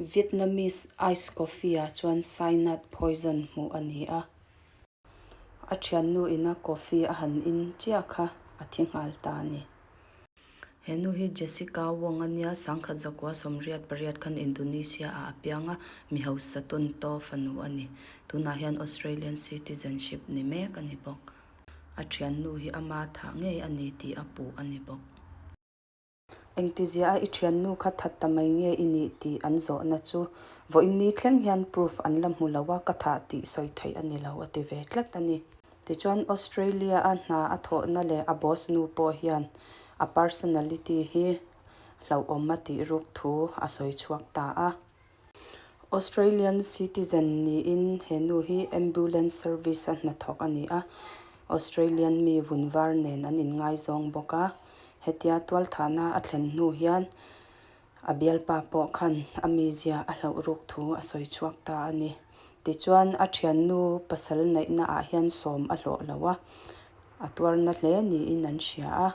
Vietnamese ice coffee ah chuan cyanide poison hmuh a ni a. A thiannu ina coffee a han in chiah kha a thi nghal ta a ni. He nu hi Jessica Wong a nia, sangkhat zakua 88 khan Indonesia ah a piang a, mi hausa tawn to fanu a ni. Tunah hian Australian citizenship ni mek a ni bawk. A thiannu hi ama thah ngei a ni tih a puh a ni bawk. Engtizia a i thiannu kha that ta mai nge i nih tih an zawhna chu vawiin ni thleng hian proof an la hmu lo a, ka thah tih sawi theih a ni lo a ti ve tlat a ni. Tichuan Australia a hna a thawhna leh a boss nu pawh hian a personality hi hlauhawm a tih ruk thu a sawi chhuak ta a. Australian citizen niin he nu hi ambulance service a hnathawk a ni a, Australian mi vun var nen an inngaizawng bawk a. Hetia tualthahna a thlen hnu hian a bialpa pawh khan a mizia a hlauh ruk thu a sawi chhuak ta a ni. Tichuan a thiannu pasal neihna ah hian sawm a hlawh lo a, A tuarna hle niin an hria a.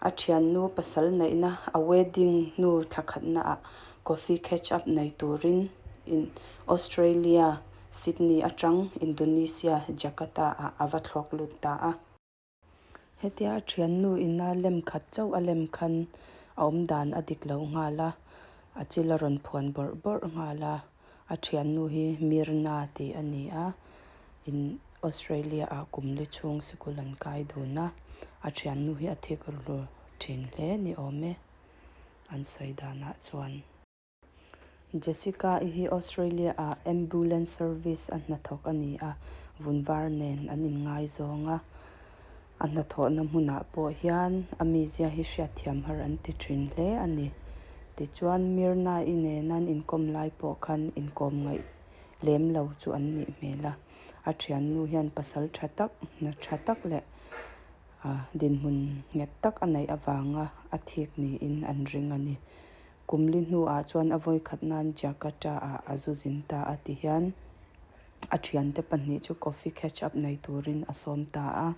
A thiannu pasal neihna a wedding hnu thla khatna ah coffee catch up nei turin in Australia Sydney atang Indonesia Jakarta ah a va thlawk lut ta a. Hetia a thiannu ina lem khat chauh a lem khan a awmdan a dik lo nghal a, a chil a rawn phuan bawrh bawrh nghal a. A thiannu hi Mirna tih a ni a, in Australia ah kum li chhung sikul an kai dun a, a thiannu hi a thik ru thin hle ni awm e, an sawi danah chuan. Jessica-i hi Australia ah ambulance service a hnathawk a ni a, vun var nen an inngaizawng a. A hnathawhna hmunah pawh hian a mizia hi hriatthiam har an ti thin hle a ni. Tichuan, Mirna-i nena an inkawm lai pawh khan inkawm ngaih lem lo chu an nih hmel a. A thiannu hian pasal tha tak, hna tha tak leh dinhmun nghet tak a neih avanga a thik niin an ring a ni. Kum li hnuah chuan a vawikhat nan Jakarta-ah a zu zin ta a ti hian a thiante pahnih chu coffee catch up nei turin a sawm ta a.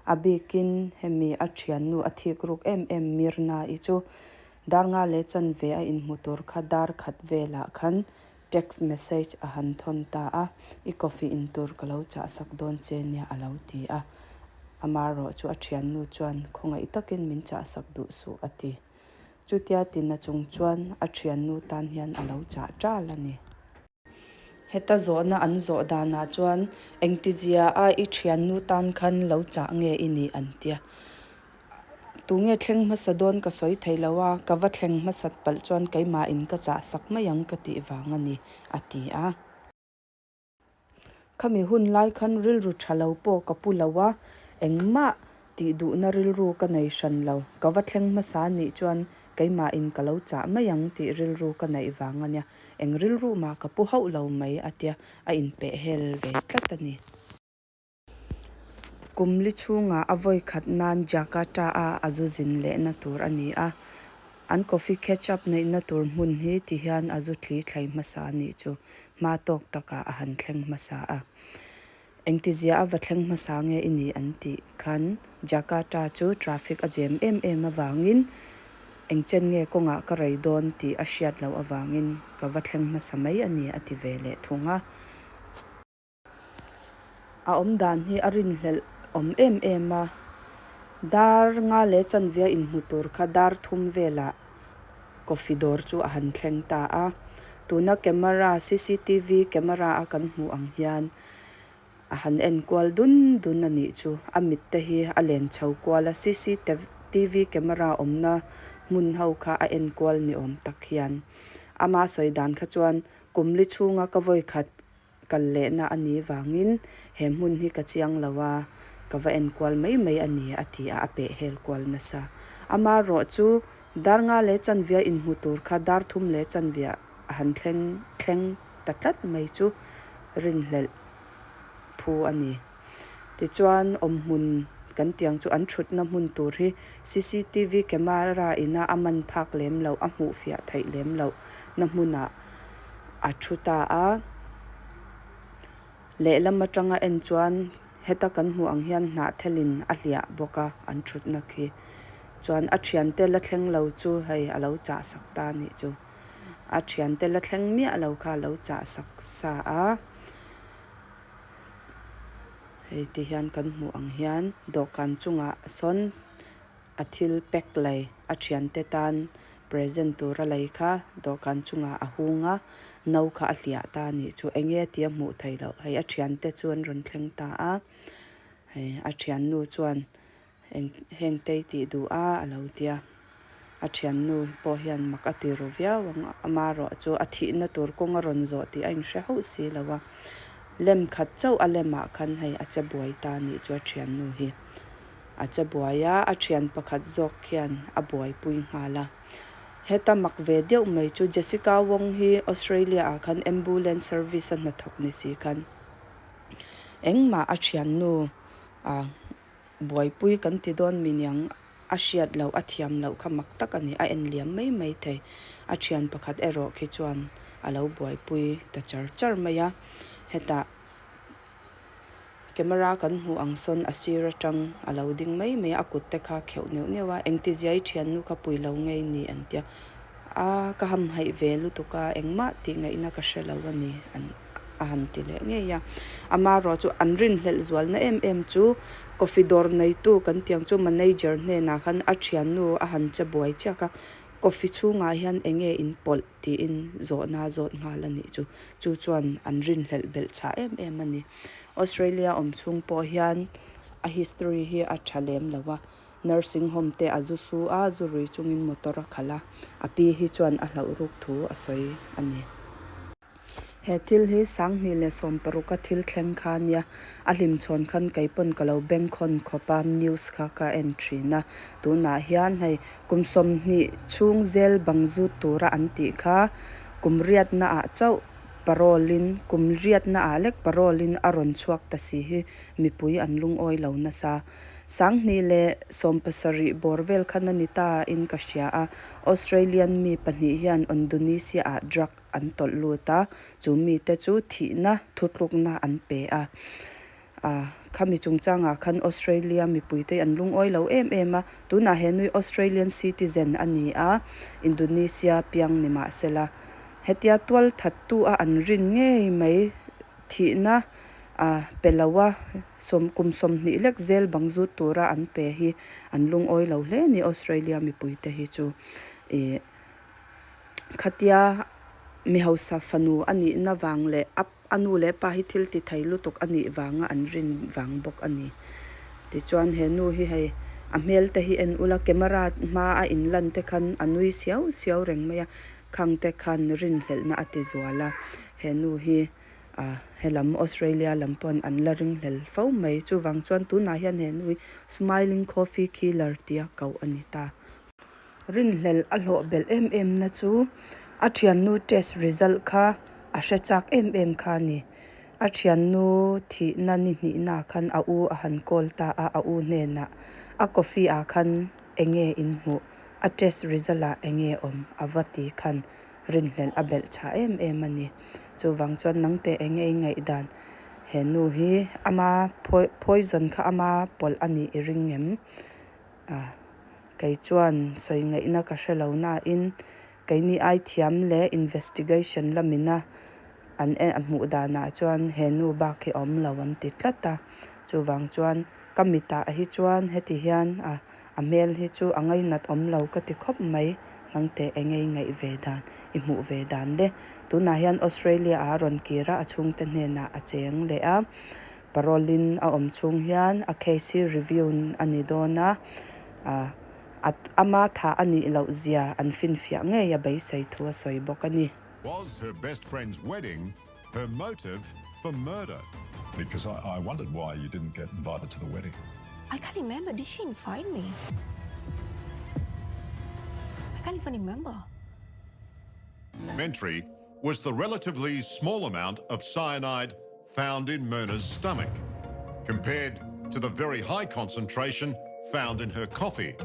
A bikin hemi a thiannu a thik ruk em em Mirna-i chu dar nga leh chanve a inhmu tur kha dar khat velah khan text message a han thawn ta a, I coffee in tur ka lo chah sak dawn che nia a lo ti a. Amaherawh chu a thiannu chuan khawngaih takin min chah sak duh suh a ti. Chutia tina chung chuan a thiannu tan hian a lo chah ṭal a ni. Heta zawhna an zawh danah chuan engtizia a i thiannu tan khan lo chah nge i nih an tia. Tunge thleng hmasa dawn ka sawi thei lo a, ka va thleng hmasat palh chuan keimahin ka chah sak mai ang ka tih vang a ni, a ti a. Khami hun lai khan rilru tha lo pawh ka pu lo a, engmah tih duhna rilru ka nei hran lo. Ka va thleng hmasa nih chuan keimahin ka lo chah mai ang tih rilru ka neih vang a nia. Eng rilru mah ka pu hauh lo mai a tia, a inpeh hel ve tlat a ni. Kum li chhungah a vawi khat nan Jakarta-a a zu zin lehna tur a ni a. An coffee catch up neihna tur hmun hi ti hian a zu thli thlai hmasa a nih chu hma tawk takah a han thleng hmasa a. Engtizia a va thleng hmasa nge i nih an tih khan Jakarta chu traffic a jem em em avangin engchen nge kawngah ka rei dawn tih a hriat loh avangin ka va thleng hmasa mai a ni a ti ve leh thung a. A awm dan hi a rinhlelh awm em em a, dar nga leh chanvia inhmu tur kha dar thum velah coffee dawr chu a han thleng ta a. Tuna camera cctv camera a kan hmuh ang hian a han en kual dun dun a nih chu. A mit te hi a len chho kual a, cctv camera awmna hmun ho kha a en kual ni awm tak hian. Ama sawi dan kha chuan kum li chhunga ka vawikhat Kal lehna a nih vangin he hmun hi ka chiang lo a, ka va enkual mai mai a ni, a ti a, a peh hel kual nasa. Amaherawh chu dar nga leh chanvia inhmu tur kha dar thum leh chanvia a han thleng thleng ta tlat mai chu rinhlelh phu a ni. Tichuan awmhmun kan tiang chu an thutna hmun tur hi cctv camera ina a man phak lem loh, a hmuh fiah theih lem loh na hmunah a thu ta a. Lehlam atanga en chuan heta kan hmuh ang hian hnahthelin a hliah bawk a an thutna khi. Chuan a thiante la thleng lo chu hei a lo chah sak ta a nih chu. A thiante la thleng miah lo kha a lo chah sak sa a. Hei ti hian kan hmuh ang hian dawhkan chungah sawn a thil pack lei a thiante tan present tura lei kha dawhkan chungah a hung a, no kha a hliah ta a nih chu. Enge tih a hmuh theih loh. Hei a thiante chu an rawn thleng ta a, hei a thiannu chuan Eng heng tei tih duh a a lo tia. A thiannu pawh hian mak a ti ru viau ang a, amarawh chu a thihna tur kawng a rawn zawh tih a inhre hauh si lo a. Lem khat chauh a lemah khan hei a che buai ta nih chu a thiannu hi. A che buai a, a thian pakhat zawk khian a buaipui nghal a. Heta mak ve deuh mai chu Jessica Wong hi Australia ah khan ambulance service a hnathawk ni si khan engmah a thiannu a Buaipui kan ti dawn mi niang a hriat loh a thiam loh kha mak tak a ni, a en liam mai mai thei. A thian pakhat erawh khi chuan a lo buaipui ta char char mai a, hetah camera kan hmuh ang sawn a sir atang a lo ding mai mai a, a kut te kha a kheuh neuh neuh a, engtiziai thiannu kha pui lo ngei ni an tia, a ka hamhaih ve lutuk a, engmah tih ngaihna ka hre lo a ni an. a han ti leh ngei a. Amarawh chu an rinhlelh zualna em em chu coffee dawr neitu kan tih ang chu manager hnenah khan a thiannu a han che buai chiak a, coffee chhungah hian eng nge in pawlh tiin zawhna a zawt nghal a nih chu. Chu chuan an rinhlelh belh chhah em em a ni. Australia awm chhung pawh hian a history hi a tha lem lo a, nursing home te a zu su a, zu rui chungin motor a khalh a, a pi hi chuan a hlauh ruk thu a sawi a ni. He thil hi Sanghnih leh Sawmparuka thil thleng kha ania, a hlimchhawn khan kei pawn ka lo bengkhawn khawp a, news kha ka en thin a. Tunah hian hei kum 20 chhung zel bang zut tura an tih kha kum riatna ah chauh parole in kum riatna ah lek parole in a rawn chhuak ta si hi mipui an lungawi lo nasa. 2017 bawr vel khan a ni ta in ka hria a, Australian mi pahnih hian Indonesia ah drug an tawlh lut a, chu mite chu thihna thutlukna an pe a. Ah, khami chungchangah khan Australia mipuite an lungawi lo em em a, tunah he nui Australian citizen a ni a, Indonesia piang ni mah sela. Hetia tual thattu a an rin ngei mai thihna ah pe lo a, sawm kum 20 lek zel bang zut tura an pe hi an lungawi lo hle a ni Australia mipuite hi chu. Ih. Khatia mi hausa fanu a nihna vang leh a a nu leh pa hi thil ti thei lutuk a nih vanga an rin vang bawk a ni. Tichuan he nu hi hei a hmel te hi en ula camera hma a inlan te khan a nui siau siau reng mai a, khang te khan rinhlelhna a ti zual a, he nu hi ah helam Australia lam pawn an la ringhlel fo mai. Chuvang chuan tunah hian he nu hi smiling coffee killer tia koh a ni ta. Rinhlelh a hlawh belh em em na chu a thiannu test result kha a hre chak em em kha a ni. A thiannu thihna ni hnihna khan a u a han call ta a, a u hnenah a coffee ah khan enge in hmuh, a test result ah enge awm a va ti khan rinhlelh a belh chhah em em a ni. Chuvang chuan nangte enge i ngaihdan he nu hi ama poison kha ama pawlh a nih i ring em? A, kei chuan sawi ngaihna ka hre lo nain keini ai thiam leh investigation lamina an en a hmuh danah chuan he nu bak hi a awm lo an ti tlat a. Chuvang chuan ka mitah hi chuan heti hian a a hmel hi chu a ngainat awm lo ka ti khawp mai. Nangte eng ngei ngaih ve dan i hmuh ve dan le. Tunah hian Australia ah a rawn kir a, a chhungte hnenah a cheng leh a. Parole in a awm chhung hian a case hi review a ni dawn a, a ama thah a nih loh zia an finfiah ngei a beisei thu a sawi bawk a ni. Was her best friend's wedding her motive for murder? Because I I wondered why you didn't get invited to the wedding. I can't remember, did she invite me? I can't even remember. Mentary was the relatively small amount of cyanide found in Myrna's stomach, compared to the very high concentration found in her coffee.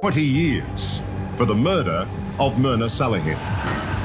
20 years for the murder of Myrna Salihin.